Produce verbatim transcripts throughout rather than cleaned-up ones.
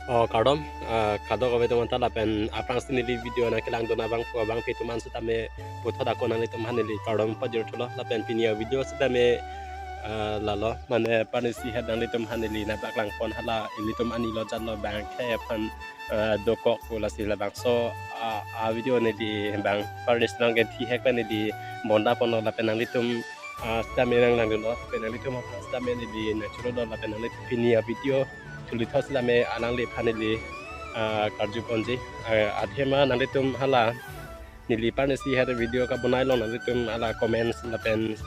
Oh, kardom, ah, kadokave atum anta lapen aphrangsi neli video nangkelangdun abangphu abangpi atum an sitame puthot ako nanglitum aphan neli kardom pajirthulo lapen pini avideo sitame, ah, lalo mane parnisi het nanglitum aphan neli nangpaklangpon hala ilitum ani lo jatlo bang akhei aphan, ah, dokok pu lasi labangso, ah, avideo neli bang parnisi nangkethihek pen neli bondaponlo lapen nanglitum, ah, sitame nanglangdunlo lapen nanglitum aphan sitame neli nangchorolo lapen nanglitum pini avideo thuluthot sitame alangliphan neli, ah, karjuponji. Ah, athema nanglitum hala neli parnisi het video kabonai along nanglitum hala comments lapen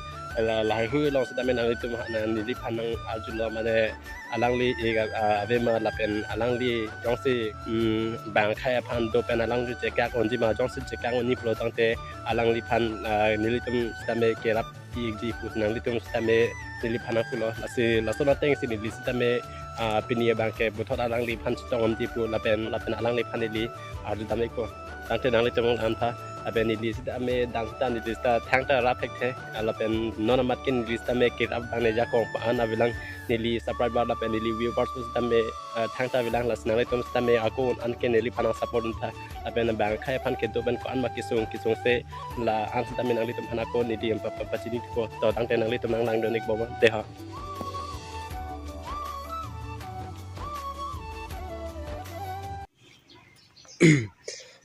la lahai hui along sitame nanglitum ha- na- neliphan nang-arjulo mane alangli ik a- a- avema lapen alangli jongsi, mm, bang akhei aphan do pen alangli chekak unji ma jongsi chekak unji pulo tangte alangliphan, ah, nelitum sitame kerap ikji pu nanglitum sitame neliphan nangpulo. Lasi lason atengsi neli sitame, ah, pini abangke puthot alangliphan chetong unji pu lapen lapen alangliphan neli arjudam ikpo. Tangte nanglitum anta lapen neli sitame dang sita neli sita thangta rap thekthe, ah, lapen non amat ke neli sitame kerap bang ne jakong pa an avelang neli subscriber lapen neli viewers sitame, ah, thangta avelang lasi nanglitum sitame ako anke neliphan nangsupport untha lapen bang akhei aphan kedo pen ko-an ma kesung kesungse la-an sitame nanglitum aphan ako neli empa pa pachini ko to tangte nanglitum nanglangdun ikbom deho.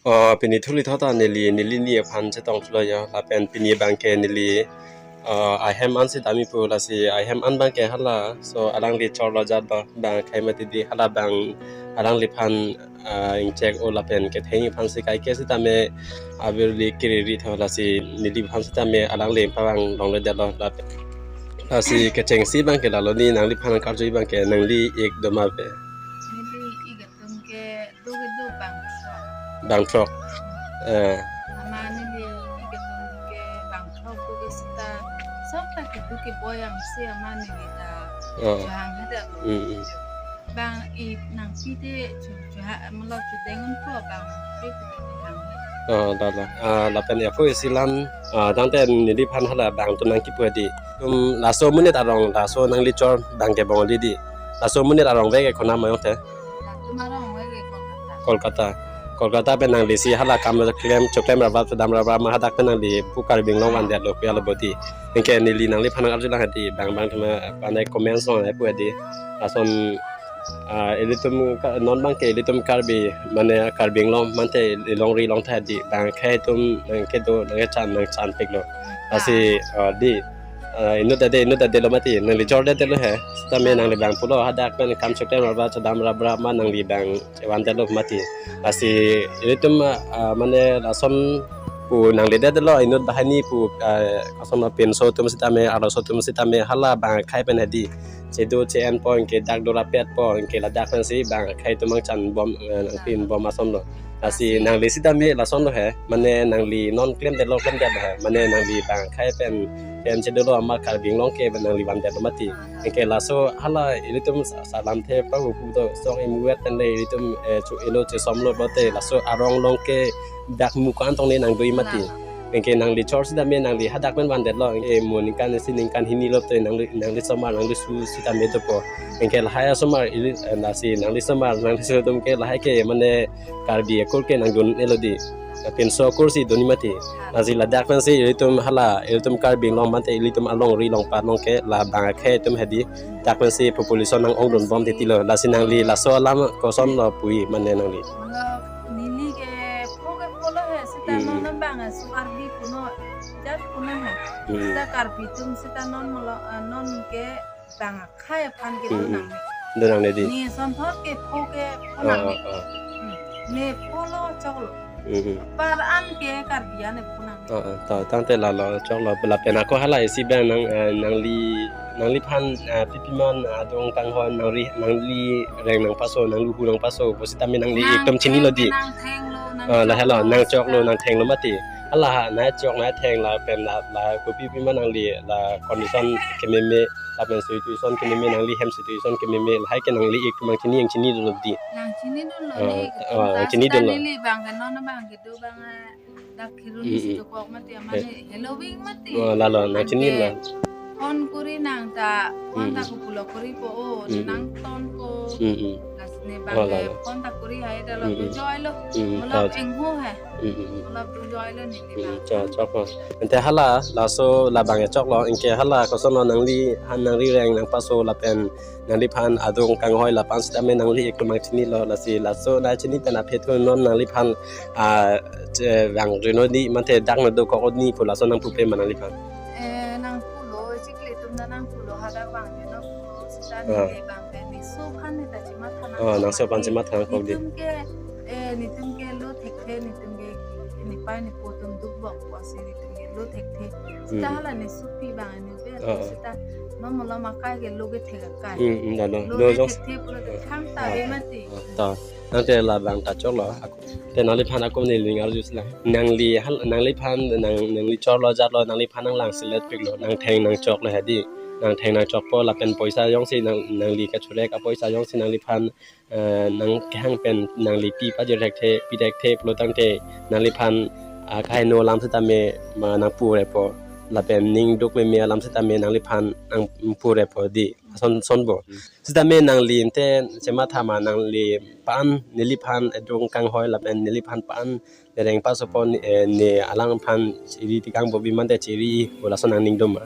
Oh, pini thuluthot ta neli neli ni aphan chetongthulo ya lapen pini abangke neli, ah, ahem ansi dami pu lasi ahem an abangke hala so alangli chorlo jatlo bang akhei mati di hala bang alangliphan, ah, ingchek o lapen ketheng aphansi kaike sitame avirli kiriritho lasi neliphan sitame alangli pavang longledetlo lapen lasi kechengsi abangke lalo ni nangliphan karju abangke nangli ik doma pe. Neli ik atum ke do kedo bang throk. Bang throk. Eh. Amat neli ik atum ke bang throk do ke sita sok ta kedo ke boyang si amat neli ta Oh. Jahang hada. Mm, mm. Bang i nangpi te chu chu ha melo chu dengun ko bang pe pe hang. Oh, lalo. Ah, lapen ya ko isilam, ah, tangte neliphan hala bang atum nangkipu di. Tum laso monit arong laso nangli chor bang ke bongli di. Laso monit arong vek ke konat ma yong te. Latum arong vek ke Kolkata. Kolkata. Kolkata pen nangli si hala kam klem choklem rabat dam rabat ma hadak pen nangli pu Karbi Anglong vandetlo pu ya lo bodi. Anke neli nangliphan nang-arjulang hadi bang bang thema panai comments along pu hadi. Lason, ah, ilitum ka- non abangke ilitum Karbi mane Karbi Anglong mate ilongri long tha hadi bang akhei atum nangkedo nangkechan nangchanpiklo. Lasi, ah, di, ah, inut ade inut ade lo mati nangli chordetlo he. Sitame nangli bang pulo hadak pen kam choklem rabat dam rabat ma nangli bang chevandetlo mati. Lasi ilitum, ah, mane lason pu nangledetlo inut banghini pu, ah, koson pinso atum sitame arloso atum sitame hala bang akhei pen hadi chedo che-enpo anke dak dorapetpo anke ladak pensi bang akhei atum nangchanbom, eh, nangpinbom asonlo. Lasi nangli sitame lasonlo he mane nangli non klemdetlo klemdetlo he mane nangli bang akhei pen pen chedolo amat Karbi Anglong ke nangli vandetlo mati. Anke laso hala ilitum sa- salam the pa hu do song imuet tenle ilitum, eh, chu elo chesomlo bote laso arong along ke dak mukan tong ne nangdoi mati. Anke nangli chor sitame nangli hadak pen vandetlo. Anke mo ningkan isi ningkan hini lo te nangli nangli somar nangli su sitame dopo. Anke lahai asomar ili, eh, lasi nangli somar nangli su atum ke lahai ke mane Karbi akur ke nangdun-elo di. Pinso akur si dun-i mati. Lasi ladak pensi ilitum hala ilitum Karbi Anglong mate ilitum alongri longpat along ke la bang akhei atum hadi dak pensi population nang-ongdunbom titilo. Lasi nangli laso alam kosonlo pu-i mane nangli. Matlab, neli ke pho ke pholo he sita Hmm. non bang asu Karbi puno jat puno he. Hmm. Sita Karbi atum sita non molo, eh, non ke bang akhei aphan ke Hmm, do hmm. nang. Do nangne di. Ne sonthot ke pho ke pho Oh, nang. Oh, oh. Hmm. Ne pholo choklo. Hmm, hmm. Par an ke Karbi an pho nang. Oh, oh. Ta tangte lalo choklo lapen ako hala isi bang nang, eh, nangli nangliphan, eh, pipiman, eh, adung tanghon nangri nangli reng nangpaso nangluhu nangpaso pusitame nangli Nang ekdom chinilo di. Nang thenglo, nang Oh, la helo choklo. Nang choklo nang thenglo mati. Hala ha nang chok nang theng lapen la la kopi piman nangli la condition kememe lapen situation kememe nangli hem situation kememe lahai ke nangli ik mang chini yang chini dolo di. Nang chini dolo Oh, ni oh, ketum ta chini sita dolo. Neli bang ke non bang ke do bang, eh, dak khirun Hmm, si hmm. dokok mati Eh. amane helo wing mati. Oh, lalo nang chini Anke la. Phone kuri nang ta phone Hmm, ta hmm. kupulo kuri po o Hmm, hmm. nang ton ko. Hmm, hmm. Lasi Ne bang Oh, ke lalo. Phone ta kuri hai da lo Mm, mm. Dujoi lo. Mm, Mulap ta. Engho hai. Mm, mm, mm. Mulap dujoi lo ne ne Mm, bang. Cha, chok lo. Ante hala, laso labang e chok lo. Anke hala koson lo nangli, han nangli reng nangpaso lapen nangliphan adung kanghoi lapen sitame nangli ik tumang chinilo lasi laso nangchini pen aphi thu non nangliphan, ah, che, bang rino di mate dak na do kok ni pu laso nangpupe ma nangliphan. Eh, nangpulo, chikle atum ta nangpulo, hadak bang rino pulo, sita Ah. Ne bang pen ne so phan ne ta chimatha nang Ah, kok nang so phan mati. Chimatha nang kok di. Netum ke, eh, netum ke lo thekthe, netum ke, ne pai ne po atum duk bok po si netum ke lo thekthe. Sita Hmm. Hala ne supi bang ne pe, Ah, ah. Sita no molo makai ke lo ke thek akai. Hmm, hmm, da lo. Lo Lo ke jong thekthe pulo te Ah, thang ta ah, be ah, mati. Ah, ta. Nang te labang ta chok lo. Te nangliphan ako ne ling arju sila. Nangli hal, nangliphan, nang, nangli chor lo jat lo, nangliphan nanglang selet pik lo. Nangtheng nangchok lo hedi. Nangtheng nangchok po lapen poisa jongsi nang, nangli kachurek apoisa jongsi nangliphan, eh, nang kehang pen nangli pi pajir thekthe, pi thekthe pulo tangte nangliphan, ah, kahaino alam sitame ma nangpu repo. Lapen ning duk meme alam sitame nangliphan nangpu repo di. Ason, son bo. Hmm. Sitame nangli ante chimatha ma nangli pan neliphan adung kanghoi lapen neliphan pan nereng paso pon, eh, ne alangphan chiri tikang bo bi mante chiri pu laso nangning do ma.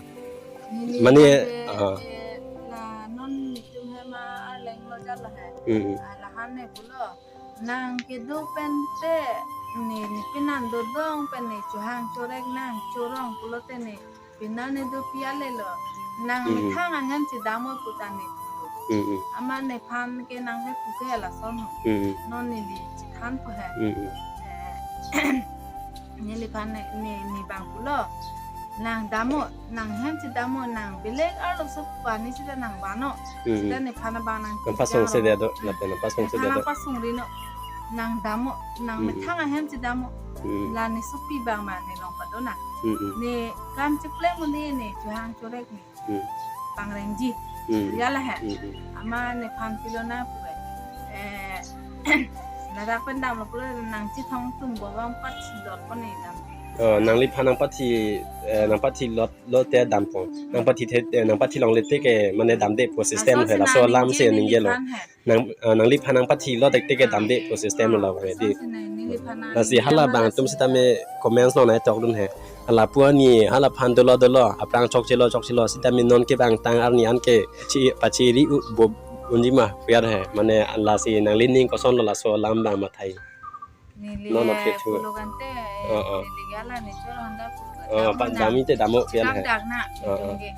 Neli Mane, ante, ah. Eh, la non netum he ma arleng lo jat lo he. Hmm. Ah, la han ne pulo. Nang kedo pen te ne, ne penan dodong pen ne chohang chorek nang chorong pulo te ne penan ne dopi ale lo. Nang Mm-mm. Methang ahem chedam oi pu ta ne. Mm-mm. Amat nephan ke nang he pu ke lason ho. Mm-mm. Non neli chethan po he. Mm-mm. Eh, neliphan ne, ne, ne bang pulo. Nang dam oi, nang hem chedam oi, nang belek arloso pani sita nang van oi. Mm-mm. Sita nephan abang nang Nang pasong chedam se oi. Dia do, lapen nang pasong se Nephan dia do. Nang pasong ri noi. Nang dam oi, nang Mm-mm. Methang ahem chedam oi. Mm-mm. La ne supi bang ma ne long pado na. Mm-mm. Ne kam cheplem mo ne, ne chohang chorek ne. Hmm. Pangrengji. Hmm. Ya la he. Hmm, hmm. Amat nephan pilo na pu. Eh, ladak pen damlo pulo nang chithong atum bo bang pathilot po ne dam. Oh, nangliphan nangpathi, eh, nangpathilot lo te dampo. Nangpathi the, eh, nangpathi longle te ke mane damde pu system Laso he, si laso nang alam ningje se ningje lo. Neliphan he. Nang, ah, nangliphan nangpathilot te ke damde pu system lo la pu he di. Laso si nang neliphan nang Lasi hala ningje bang atum sitame comments lo nai tok dun he. Hala pu ani, halaphan dolo dolo, aphrang chokchelo chokchelo, sitame non ke bang tang arni an ke chi, pachiri u, bo, unji ma, pu ya he. Mane lasi nanglining koson lo laso alam bang mathai. Neli Non he aphi thu. Pulo kante, Oh, oh. Neli gala ne choro honda pulo kante. Oh, pa Dam dami te damo pu ya he. Dam dak na, Oh, oh. Tung ke,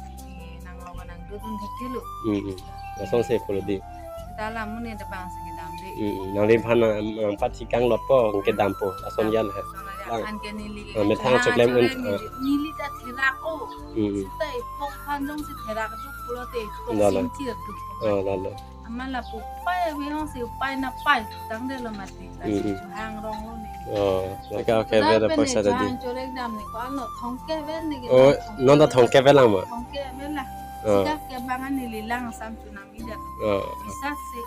nang lo nang dudun thek thelu. Hmm, hmm. Lason se pulo di. Sita la mune da bang si kedam de. Hmm, hmm. Nangliphan nang, nangpathi kang lot po, ke dampo, lason ya he. Lason ya, Lang. An ke neli. Ah, methang Lang cheklem chorek un, neli, ah. Neli ta therak o. Hmm, hmm. Sita ipok phan jongsi therak duk pulo te ipok Lalo. Singchir duk. Oh, lalo. Amat lapu pai abe jongsi pai na pai tang de lo mati. Mm, mm. Hang rong lo ne. Oh, okay, okay, Lapen ave poisa ne tadi. Chorek dam ne ko ano thongke ave ne ke Oh, thongke non ta ave. Thongke ave lang ma? Thongke ave lang. Oh. Sida ke bang an neli lang sam chunam ida. Oh. Bisa se.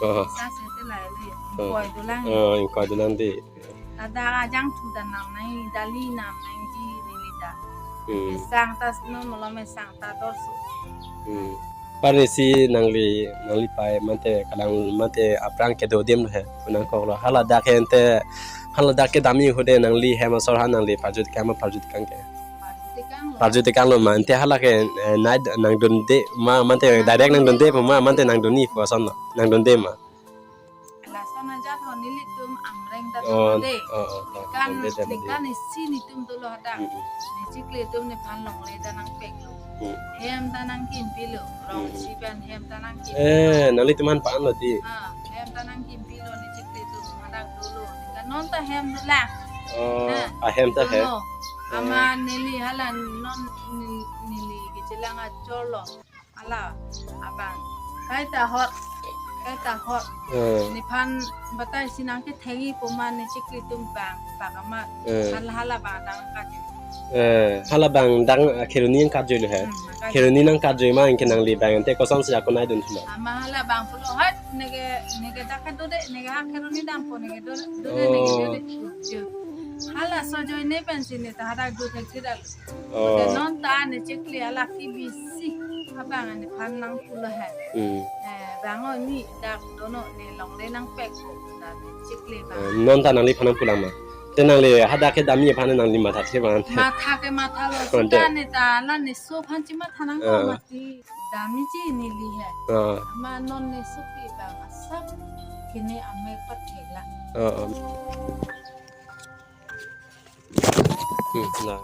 Oh. Bisa se te lai le. Oh. Koi dolang. Oh, ingkoi dolang di. Ada ajang thu dan nam nai, dali nam nai ji neli da. Hmm. Sang ta no malom sang ta dorso. Hmm. Parisi nangli, nangli pai mate kalang mate aphrang kedo adim he, nangkok lo. Hala dak he ante, hala dak kedam i hude nangli hem asor ha nangli parjut kang ma parjut kang ke. Parjut kang lo. Parjut kang lo ma, ante hala ke, eh, nai nangdunde ma, mate Nang direct nangdunde dunde po ma, lo. Mate nangdun i po ason lo, nangdunde ma. Lason ajat ho nelitum Amreng ta Oh, dolo de. Oh, oh, oh, Kan, dolo de, dolo de. Kan isi netum dolo hadak. Mm, mm. Ne chikle atum nephan longle ta nangpek lo. Mm. Hem ta nangkimpi lo. Rong Mm, mm. Chipen hem ta nangkimpi lo. Eh, nanglitum aphan pan lo di. Ah, hem ta nangkimpi lo ne chikle atum hadak dolo. Kan non ta hem dolang. Oh, Nah, ah, hem ta he. Dolo. Oh. Amat neli hala non neli, neli kechelang achor lo. Hala, abang. Kaita hot, kaita hot. Eh. Nephan batai si nangketheng i po ma ne chikle atum bang, bang amat. Eh. Hala, hala bang dang kat. Eh, hala bang dang, ah, Kheroni nangkatjoi lo he. Hmm, nangkatjoi. Kheroni nangkatjoi ma anke nangli bang ante kosonsi ako nai dun thuma. Amat hala bang pulo hat, neke, neke dak kedo de, neke ha Kheroni dampo, neke do, do de, neke do de. Oh. Jo. Hala sojoi ne pensi ne ta hadak do thek thedal. Oh. Te non ta ne chikle alak ke bisi abang nephan nangpulo he. Hmm. Eh, Bang o, ne dak dono, ne longle nangpek ko, ta ne chikle bang. Eh, non ta nangliphan nangpulang ma? Te nangli hadak ke damji aphan nangli mathathe bang te. Matha ke mathalo, Oh, sudah deh. Ne ta la ne so aphan chematha nang Ah. Mati. Damji neli he. Ah, Ma non ne sopi bang asap kene ame pathek la. ah, ah. Hmm, na.